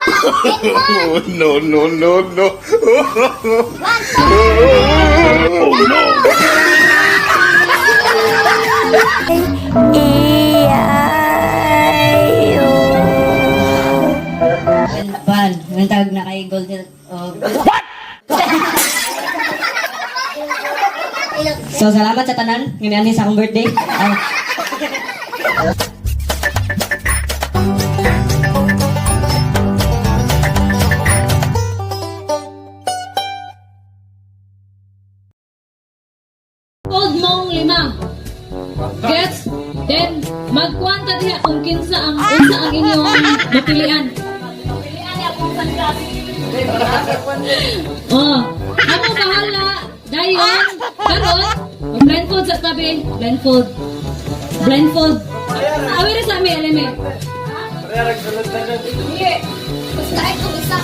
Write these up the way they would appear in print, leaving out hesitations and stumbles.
In one. Oh, no, no, no, no. One, two. Oh, no. Ban, ang tawag na kay Golden. Oh. What? So salamat sa tanan nga niani sa akong birthday. Ah. Hold mong lima. Gets? Then, magkwanta diha kung kinsa ang unsa ang inyong mapilian. Oh, ako bahala. Dayon, karon, mag-blindfold sa tabi. Blindfold. Blindfold. Awi ra sa ami, alime. Gusto ko isa.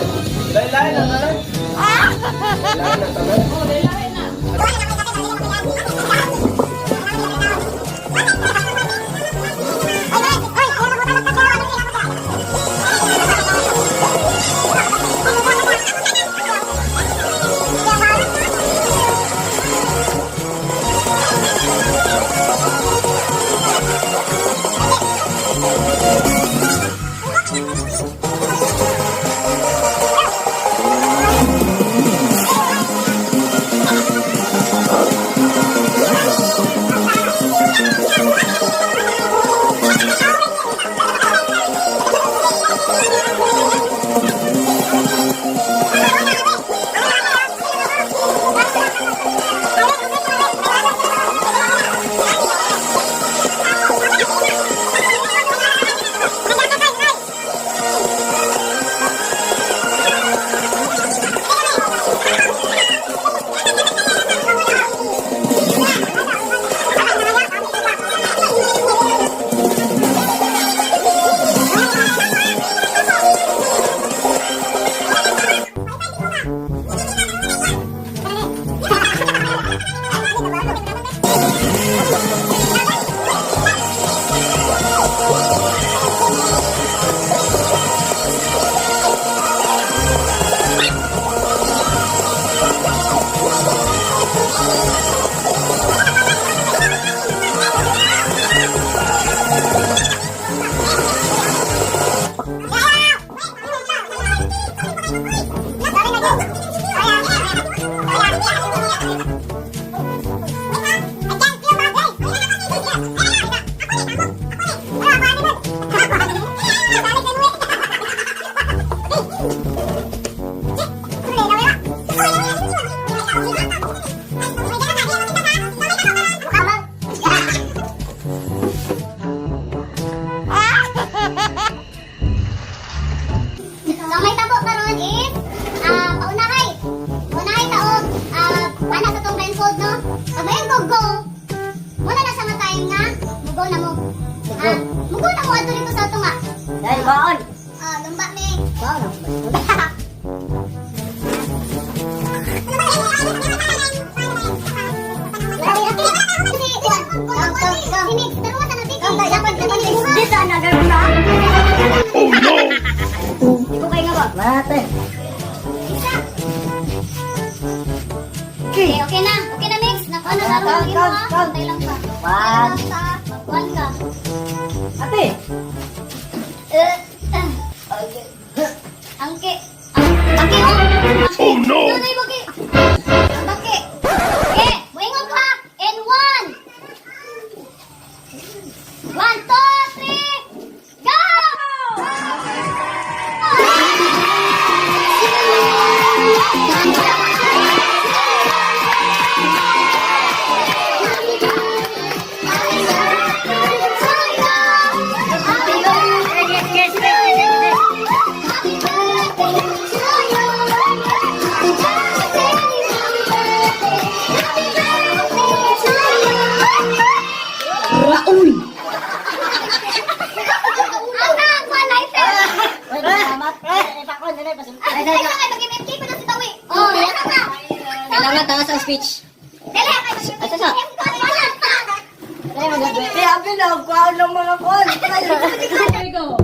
So may tabo karon is paunahay. Paunahay ta og pana sa tong blindfold, no. Pag may go go, muna na sa time nga mugo na mo. Mugo na mo adto dito sa tunga. Dahil baon. Lumba mi. Baon ako. This another vlog. Oh, no. Ikaw kayo nga ba? Mate. Okay, okay na. Okay na, Mix. Nakuha na karon ang imo, ha. Antay lang pa. One. Antay lang pa. Magkuhan ka. Ate. Angke. Angke, oh. Oh, no. Ano yung bangke? Ang bangke. Okay, moingon ka. In one. One, two, three, go! Happy birthday to you. Happy birthday, happy birthday, happy birthday to you. Raul. Asa ang mga lighter? Salamat. Ipakon na lang. Ay, ay, ay, mag-MMK pa na si Tawi. Oh, asa ka? Salamat ha sa speech. Dali, ay, Asa sa? Wala pa. Kaya abi na kuan ng mga kuan. There you go.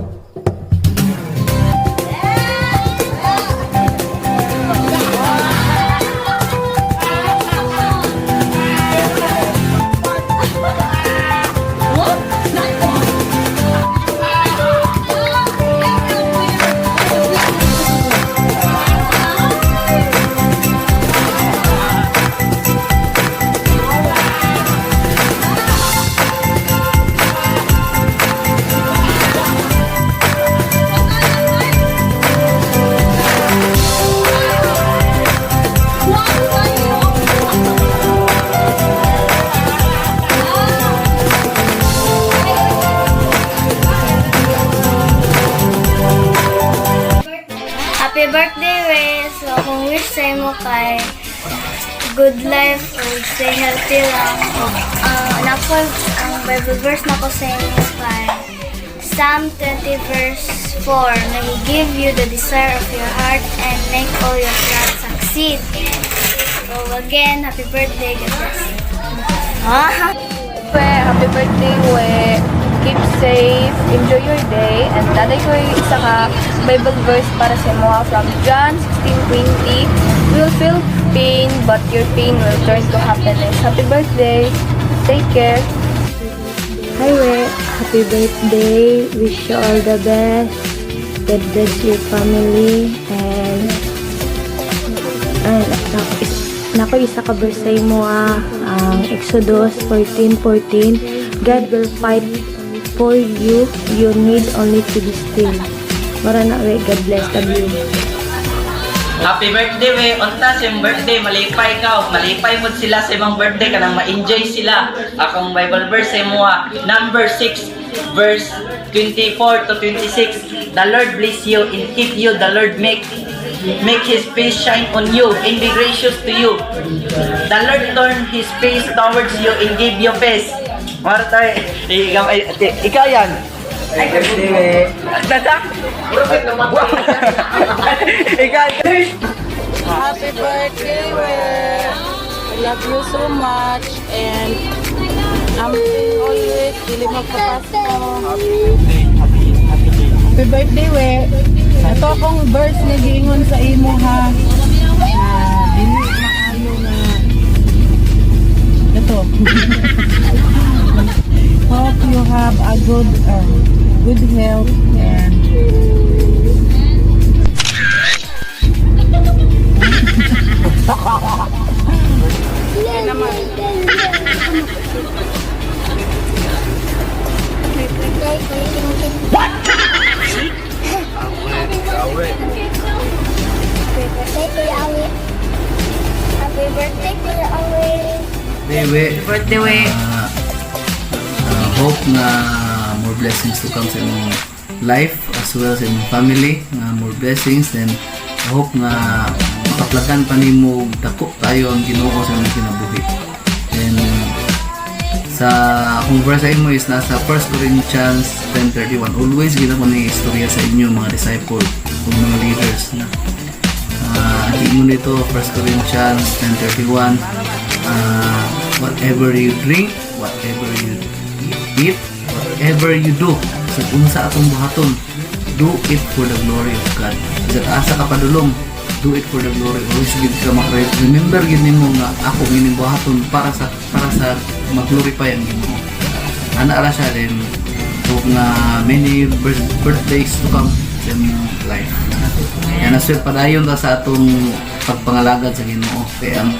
Happy birthday, We! So, akong wish sa imo kay good life o stay healthy lang. Nako, ang Bible verse nako sa imo kay Psalm 20 verse 4. May He give you the desire of your heart and make all your plans succeed. So again, happy birthday. God bless. Ah! We, happy birthday, We. Keep safe, enjoy your day, and naa koy isa ka Bible verse para sa imo from John 16:20. You will feel pain, but your pain will turn to happiness. Happy birthday. Take care. Hi, We. Happy birthday. Wish you all the best. God bless your family. And nako isa ka verse sa imo ah, ang Exodus 14:14. God will fight for you. You need only to be still. Mao ra na, We. God bless. Love you. Happy birthday, We. Unta sa imong birthday, malipay ka. Malipay mo sila sa imong birthday kanang ma-enjoy sila. Akong Bible verse sa imo number 6 verse 24 to 26. The Lord bless you and keep you. The Lord make His face shine on you and be gracious to you. The Lord turn His face towards you and give you peace. Mara tayo. Ikaw, ay, ikaw yan. Tata? Ikaw. Happy birthday, We! I love you so much and I'm always dili magpapasko. Happy birthday, We. Ito akong verse nga giingon sa imo ha. Na dili maayo nga ito. Hope you have a good health and Happy birthday, Kuya Kinkin. Happy birthday, Kuya Awi. Happy birthday, Kuya Awi. We, Birthday, We. Hope na more blessings to come sa imong life as well sa imong family nga more blessings, then I hope nga makaplagan pa nimo dako tayo ang Ginoo sa imong kinabuhi. Then sa akong verse sa imo is nasa 1 Corinthians 10:31. Always gina ko ni istorya sa inyo mga disciple o mga leaders na ingon dito, 1 Corinthians 10:31, "Whatever you drink, whatever you eat, whatever you do," sa unsa atong buhaton, "do it for the glory of God." Sa asa ka padulong, do it for the glory. Always gid ka remember gid nimo nga ako ining buhaton para sa mag-glorify ang Ginoo. Ana ra siya. Then hope nga many birthdays to come sa imong life. Yan as well, padayon ta sa atong pagpangalagad sa Ginoo kay ang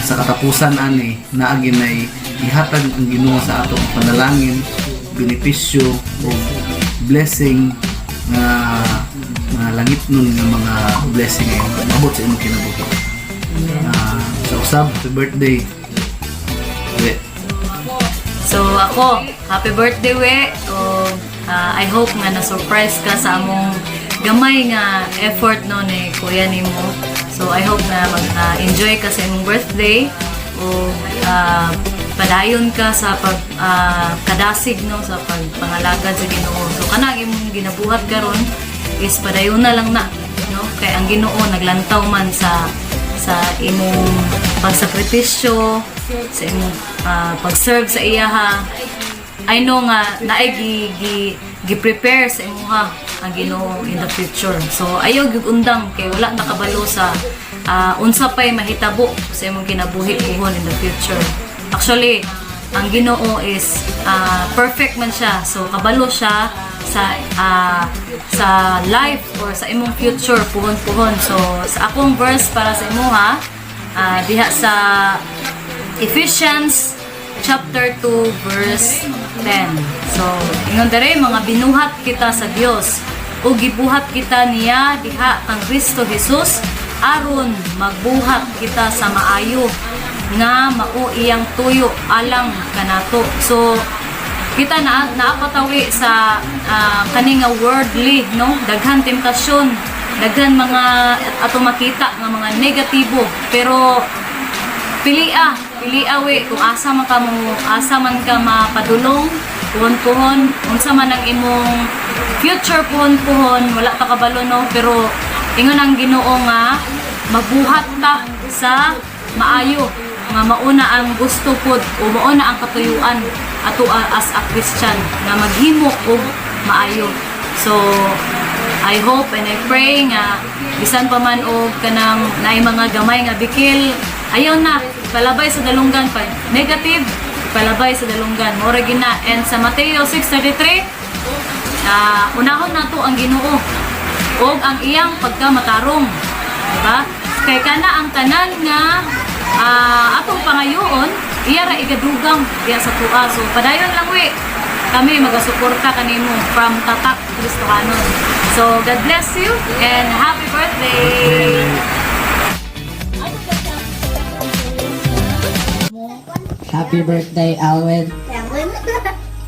sa katapusan ani naagi nay ihatag ang Ginoo sa atong panalangin, benepisyo o blessing nga mga langit nun nga mga blessing ay maabot sa imong kinabuhi. Sa usab, happy birthday, We. So ako, happy birthday, We. O, I hope nga na-surprise ka sa among gamay nga effort no ni kuya nimo. So I hope na mag-enjoy ka sa imong birthday o padayon ka sa pag kadasig no sa pagpangalagad sa Ginoo. So kanang imong ginabuhat karon is padayon na lang na no kay ang Ginoo naglantaw man sa imong pagsakripisyo, sa imong pag-serve sa iyaha. I know nga naay gi gi prepare sa imuha ang Ginoo in the future. So ayaw gyud undang kay wala nakabalo sa unsa pay mahitabo sa imong kinabuhi puhon in the future. Actually, ang Ginoo is perfect man siya. So kabalo siya sa life or sa imong future puhon-puhon. So sa akong verse para sa imuha diha sa Ephesians chapter 2 verse 10. So, ingon dere, mga binuhat kita sa Dios ug gibuhat kita niya diha kang Kristo Jesus aron magbuhat kita sa maayo nga mao iyang tuyo alang kanato. So, Kita na naapatawi sa kani nga worldly, no, daghan temptasyon, daghan mga ato makita nga mga negatibo, pero pilia, pilia, we, kung asa man ka mo, asa man ka mapadulong puhon-puhon, unsa man ang imong future puhon-puhon, wala ta kabalo, no, pero ingon ang Ginoo nga mabuhat ta sa maayo, nga mauna ang gusto pod o mauna ang katuyuan ato as a Christian nga maghimo og maayo. So I hope and I pray nga bisan pa man og kanang naay mga gamay nga bikil, ayaw na palabay sa dalunggan pa negative, palabay sa dalunggan, mao ra gina. And sa Mateo 6:33, unahon nato ang Ginoo og ang iyang pagkamatarong, diba? Kay kana ang tanan nga atong pangayoon, iya ra igadugang diya sa tua. So padayon lang, we, kami magasuporta kanimo from Tatak Kristohanon. So God bless you and happy birthday! Happy birthday, Alwin.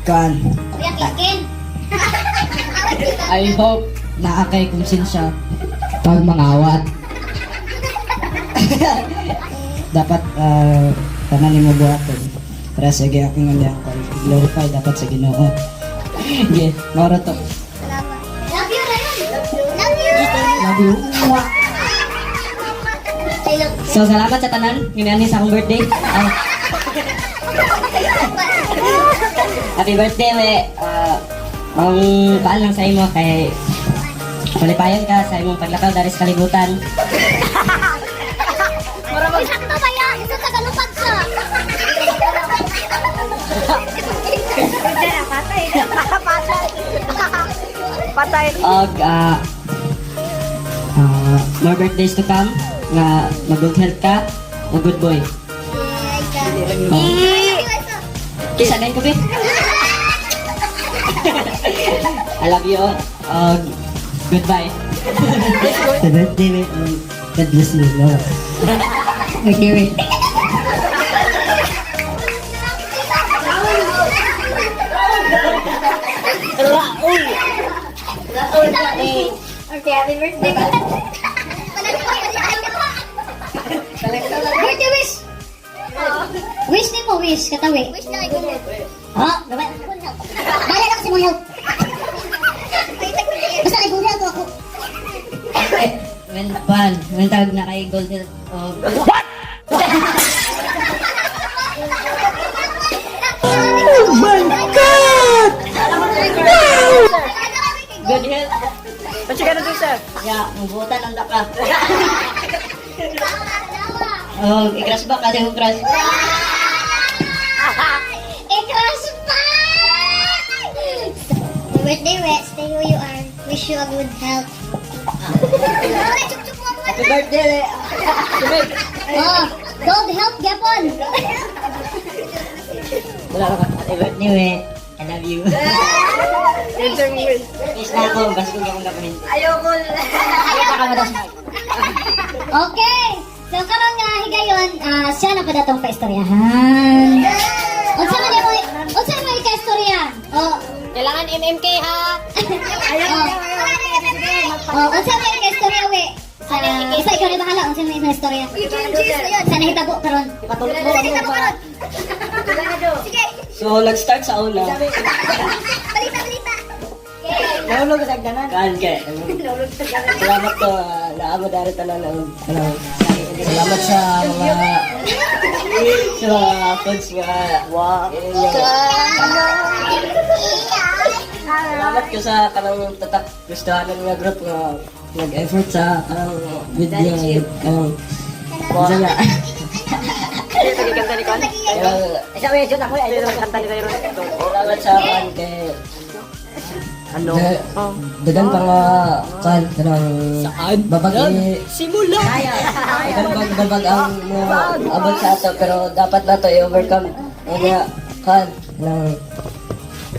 Kuan. Kuya Kikin. I hope naa kay konsensya pag mangawat. Dapat tanan nimo buhaton. Para sa akong nga glorify dapat sa Ginoo. Okay, mao ra to. Salamat. Love you, Ryan. Love you. Love you. Mwah. I love. So salamat sa tanan ngani sa akong birthday. Happy birthday, we. Ang paan lang sa imo kay malipayon ka sa imong paglakaw dari sa kalibutan. Sakto ba yan? Isa sa galupad siya. Patay. Patay. Og more birthdays to come nga mag-good health ka o good boy. Oh. Kisa ko be. I love you all. Og goodbye. Happy birthday, we. God bless you. Lord. Okay, we. Okay, happy birthday. Birthday wish! Wish ni mo, wish, katawi. Wish na kay Ha? Gabay. Bala lang kasi mo help. Basta kay good health ako. When, pan, when tawag na kay gold health. Oh. What? Oh my God! Good health. What you gonna do, sir? Ya, mabutan ang daka. Oh, i-crush ba? Kasi kong crush. Eh, crush pa! Happy birthday, we. Stay who you are. Wish you a good health. Happy birthday, we. Oh, gold health gapon. Wala ka. Happy birthday, we. I love you. Kiss na ako. Basta kung akong gagawin. Ayoko. Ayoko. Okay. So karon nga higayon, siya na pa datong paistoryahan. Unsa man mo ikaistorya? Oh, Kailangan MMK ha. Oh. Oh, unsa man ikaistorya, we? Sa isa ikaw na bahala unsa man istorya. Sa nahitabo karon. Ipatulog mo. Nahitabo karon. Sige. So, nag-start sa una. Balita, balita. Nahulog sa agdanan. Kaan kay. Salamat ko. Naamo dari tanan ang ano. Salamat sa mga foods nga. Wow. Salamat ko sa kanang Tatak Gustuhanan nga group nga nag-effort sa kanang video kanang unsa nga. Isa may ako ay kanta ni Tyron. Salamat sa kan kay ano? Dagan pa nga kan kanang babag i Simula. dagan bag babag ang mga abot sa ato pero dapat nato i-overcome. Kaya kan kanang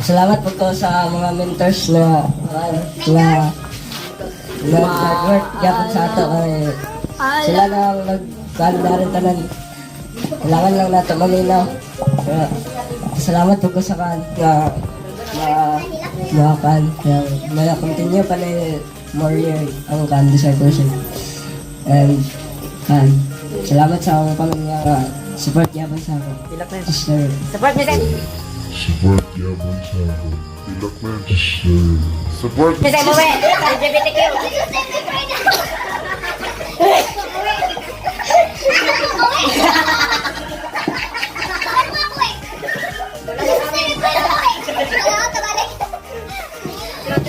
salamat po ko sa mga mentors na kan na nag-work gyapon sa ato kay sila na ang nag kan na rin tanan. Kailangan lang nato maminaw. Kaya, Salamat po ko sa kan nga nga nga kan nga nga continue pa na more year ang kan discipleship. And kan salamat sa akong pamilya nga support gyapon sa ako. Sister. Support me din. Support gyapon sa ako. Sister. Support Sa mo, we. LGBTQ.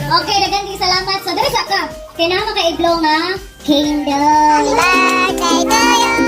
Okay, daghang salamat. So, diri sa ka. Kay naa maka-iglo nga candle. Happy birthday to